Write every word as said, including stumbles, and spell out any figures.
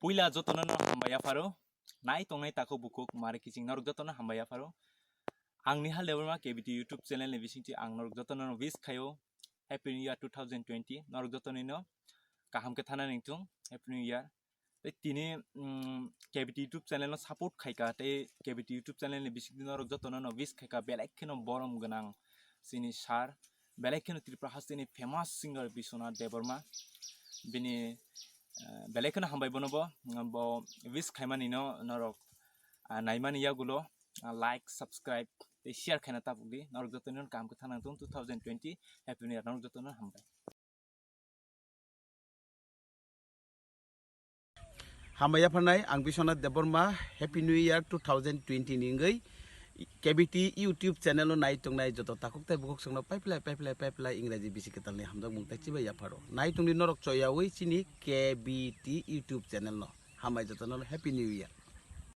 Puila jotono no hambai yapharo. Nai tongnai takhuk bukhuk mari kiching norok jotono hambai yapharo. Ang Nihal Debbarma K B T YouTube channel ni bisingtwi ang norok jotono no wish khaio. Happy New Year two thousand twenty. Norok jotono no kaham khe thana ningthung. Happy New Year. Tei tini, mm, K B T YouTube channel no support khaika tei K B T YouTube channel ni bisingtwi norok jotono no wish khaika belai kheno borom gwnang chini sir. Belai kheno Tripura hasteni famous singer Biswanath Debbarma. Bini, eh, belai kheno hambai bono bo, bo wish khaimani no norok, ah, naimani yagulo, ah, like, subscribe tei share khaina tabuk di. Norok jotono kaham khe thana ningthung two thousand twenty. Happy New Year norok jotono hambai. Hambai yapharnai, ang Biswanath Debbarma, Happy New Year two thousand twenty ni wngwi K B T YouTube channel o nai tongnai joto takhuk tei bukhuk songno paiplai, paiplai, paiplai Ingraji bisi kwtalni hamjakmung tei chibai yapharo. Nai tongdi norok choyawi chini K B T YouTube channel no. Hambai jotono Happy New Year.